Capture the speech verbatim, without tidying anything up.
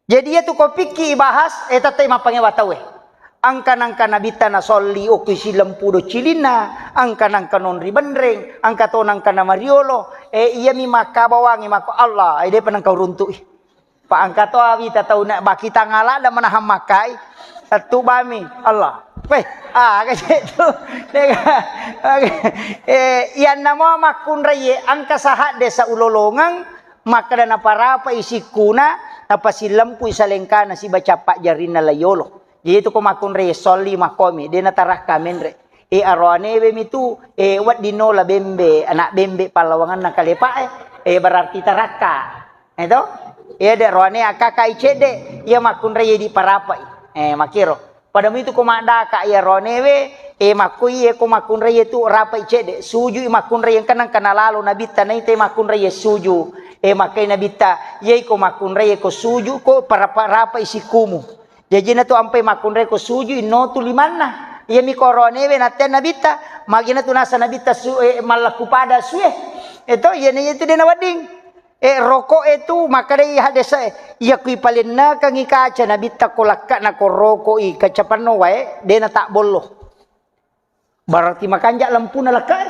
Jadi iyatu ko pikki ibahas, eh, tette mappangewa tauwe. Angka nangka nabitta nasolli okko silempu do cilinna, angka nangka nonri benreng, angka to nangka namariolo, eh, iyami makkabawangi mako Allah, eh, depa nangka uruntu'i. Pa angka to awita tau na bakita ngalada manahang makkai, tettu bami Allah. Weh, ah, kaje tu. Dega. Eh, iyanna mo makkunraiye angka sahadde saulolongeng, makkeda naparapa isikkuna, napasilempui salengkana siba cappa jarinna layolo. Jadi tu ko makkunrai solli makkomi, de natarakka menre. E aroanewe mitu, e wedding nola bembe, anak bembe pallawanganna kalepa e, e berarti tarakka. Eto? E de roane akkaka icedde, iya makkunrai di parapai. E makiro. Pada mitu ko maddaka iya roanewe, e makkui e ko makkunrai tu rapai cedde, sujui makkunrai engka nangka nalalo nabitta naita makkunrai suju. E makkai nabitta, yai ko makkunrai ko suju ko parapa-, rapai sikkumu. Jajina tu ampai makkunrai ko suju inno tu limanna. Iyami ko roanewe natte nabitta, magina tu nasa nabitta su, e, mallakku pada sue. Eto, iyana itu dena wedding. E, roko e tu, makkedai hadese, iya kui palennekengi kaca nabitta ko lakka na ko roko i kaca penno wae, dena tak bollo. Berarti makanja lempuna lakka e.